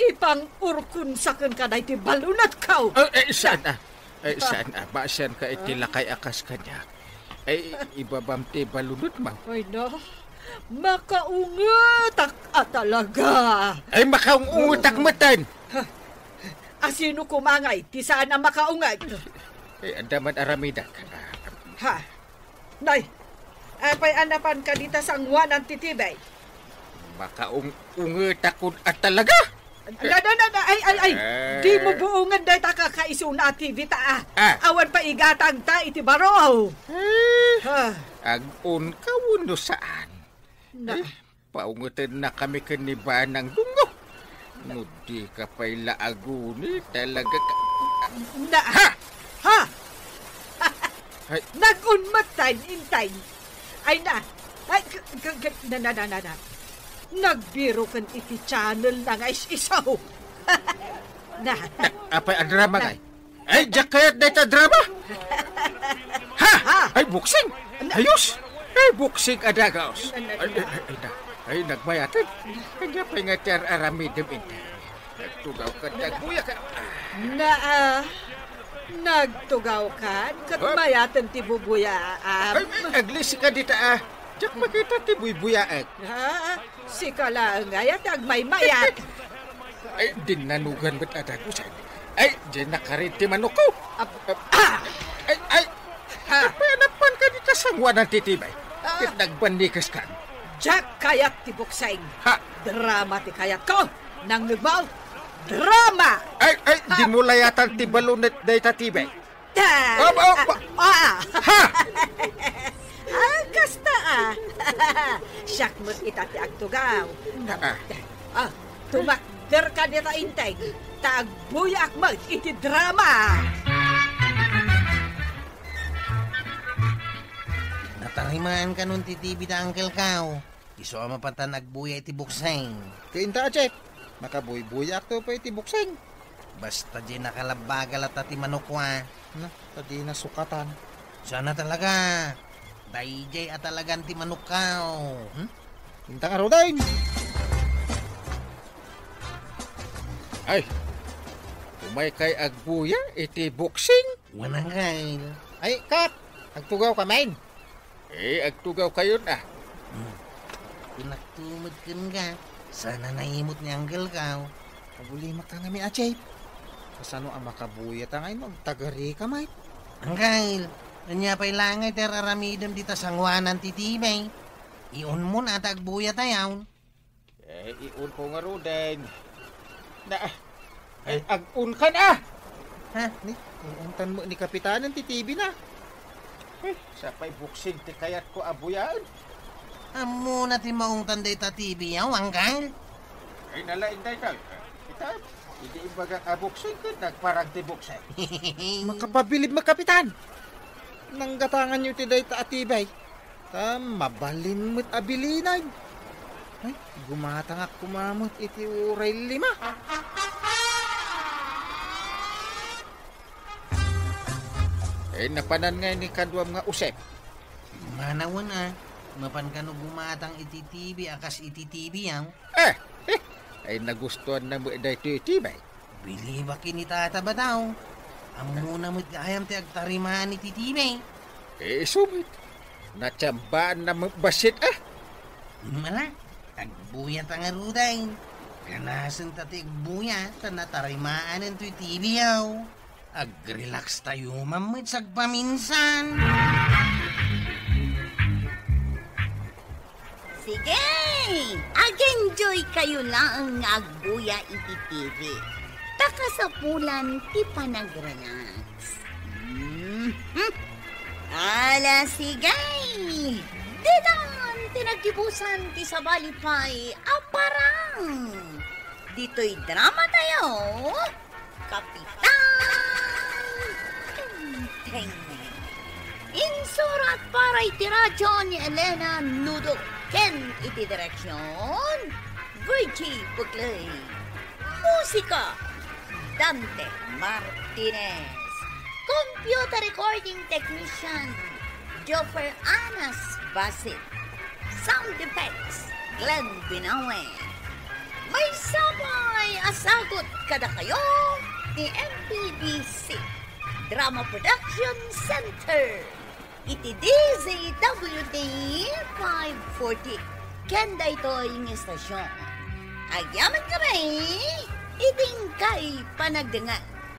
ipang-urkonsa kenka daytoy balunotko. Eh, eh, saan, a? Eh, saan, a? Basianka iti lakay a kas kaniak. Eh, ibabam ti balunotmo. Ay, na. Makaungetak a talaga. Ay, makaungetak metten. Ha? Asino koma ngay ti saan a makaunget? Eh, adda man aramidek. Ha? Nay, apay a napanka dita sangoanan ti T V? Makaung-ungetakon a talaga? Na, na, na, na, ay, ay, ay, Eh. Dimo buongen dayta kakaisuna a T V ta, a. Ah. Awan pay igatangta iti baro. Eh, Ha. Ag-onka wenno saan? Na. Eh, Paungotennakami ken ni Banang Dungo. No dika pay la aguni, talaga ka. Na, ha! Ha! Ay. Nag-unmat tayo, intay. Ay na. Ay, k-, k-, k-, na, na, na, na, na. Nagbiroken iti channel na nga is-iso. Na. Na, apay a drama ngay? Ay, diak kayat dayta drama. Ha? Ha? Ay, boxing. Ayos. Ay, boxing a dagaos. Ay, ay, ay, ay, na. Ay, nagmayaten. Ania pay nga ti ar-aramidem, intay? Nagtugaw ka, nagbuya ka. Na, ah, nagtugaw ka? Ket mayaten ti bubuyaam. Ay, ay, aglisi ka dita, ah. Diak makita ti buybuyaek. Ha? Sika laeng aya ti agmaymayat. Ay, dinnanugan met a dagusen. Ay, diay nakarid ti manokko. Ap-, ah! Ay, ay! Ha? Apay a napanka dita sangoanan ti T V? Ah! Ket nagbannikeskan. Diak kayat ti boksing. Ha? Drama ti kayatko. Nangngegmo? Drama! Ay, ay, ha? Dimo layatan ti balon dayta T V. Ah, ah, ah, ah. Ha? Ah, kasta, ah. Siak met ita ti agtugaw. Ah. Ah, tumak-, Derka dita integ, ta agbuyaak met iti drama. Natarimaan kanon ti T V da, Uncle Kao. Isu a mapatan agbuya iti boxing. Ket inta, Jeff, makabuybuyaakto pay iti boxing. Basta diay nakalabbaga latta ti manukko, a. Na, ta dina sukatan. Sana talaga. Daydiay a talagan ti manukko. Hmm? Inta ngaruden. Ay, umaykay agbuya iti boxing? Wen, Uncle. Ay, Kap, agtugawka met. Eh, agtugawkayon, a. Hmm. Kunakto met kenka, sana naimut ni Uncle Kao. Agulimakka ngamin a, Jeff. Kasano a makabuyata nga inno agtagarika met? Uncle, ania pay la ngay ti ar-aramidem dita sangoanan ti T V? Iunmon a ta agbuyatayon. Eh, iunko ngaruden. Na, ay, eh, ag-unkan, a! Ha? Ni, iuntan met ni Kapitanen ti T V na. Eh, sapay boxing ti kayatko a buyaen. Ammona ti maungtan dayta T V, a, Uncle? Ay, nalaing dayta. Ita, idi imbagak a boxing, ket nagparang ti boxing. Makapabilib met, Kapitan. Nanggatanganyo ti dayta a T V. Ta mabalin met a bilinay. Ay, gumatangak koma met iti uray lima. Eh, napanan ngay ni kaduam nga usep? Manawen a, mapan kano gumatang iti T V a kas iti T V, a. Eh, eh, ay nagustuanna met daytoy T V. Bilibak ken ni Tata Bataw. Ammona met nga ayan ti agtarimaan iti T V. Eh, isu met. Natiambaanna met bassit, a. Mala, agbuyata ngaruden. Ganasenta ti agbuya, ta natarimaanen toy T V, a. Agrelax tayo man met sagpaminsan. Sige! Ag-enjoy kayo laeng nga agbuya iti T V. Ta kasapulan ti panagrelax. Mhm. Ala, sige! Ditan ti naggibusan ti sabali pay a parang. Ditoy drama tayo. Kapitan Tengteng. Insurat para iti radyo ni Elena Nudo ken iti direksyon, Virgie Buclay. Musika, Dante Martinez. Computer recording technician, Joffer Anas Basit. Sound effects, Glenn Binawe. Maysa pay a sagut kadakayo ti M P B C Drama Production Center iti D Z W T five forty ken daytoy nga estasion. Agyamankami iti inkay panagdengngeg.